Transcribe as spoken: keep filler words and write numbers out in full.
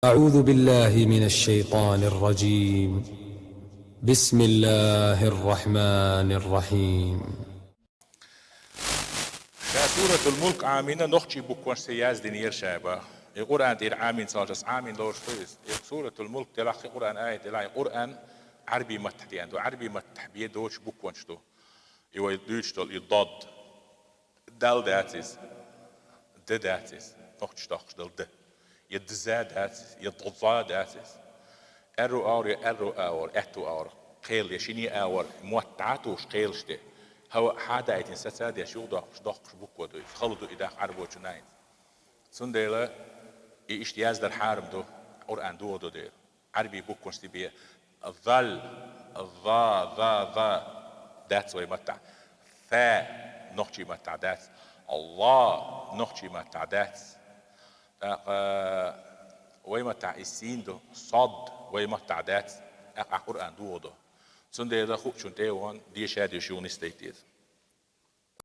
أعوذ بالله من الشيطان الرجيم. بسم الله الرحمن الرحيم. Ша Суратул Мулк Ӏамийна, нохчий букванаш цӀе яздинера шайба. И Къуръан тӀера Ӏамийна ца хилча, Ӏамийна лоруш ду иза. И Суратул Мулк делахь, и Къуръан аят делахь, и Къуръан Ӏарбий маттахь деана ду. Ӏарбий маттахь бе доцуш букванаш ду. И вай дуьйцуш долу и дод. Дал дац иза. Д дац иза. Нохчаша доккхуш долу д. Я дза дац иза, я доза дац иза. Аьрру агӀор, я аьрру агӀор, аьтту агӀор. Кхел я шине агӀор, мотт дӀа а тухуш кхелаш де. Хьа, хьа даийтина саца а деш, юха доккхуш, доккхуш буква ду иза. Хала ду и даккха Ӏарбочунна хӀинца. Цундела и иштта яздар хьарам ду, Къуръан догӀу ду дела. Ӏарбий букванаш цӀе бе. Зал, за, за, за. Дац вай маттахь. Фа, нохчий маттахь дац. Алла, нохчий маттахь дац. ТӀаккха вай маттахь и син ду. Сод, вай маттахь дац. ТӀаккха Къуръан догӀу ду. Цундела хуучун тӀе а вахана, деша а деш юха нисдайта деза.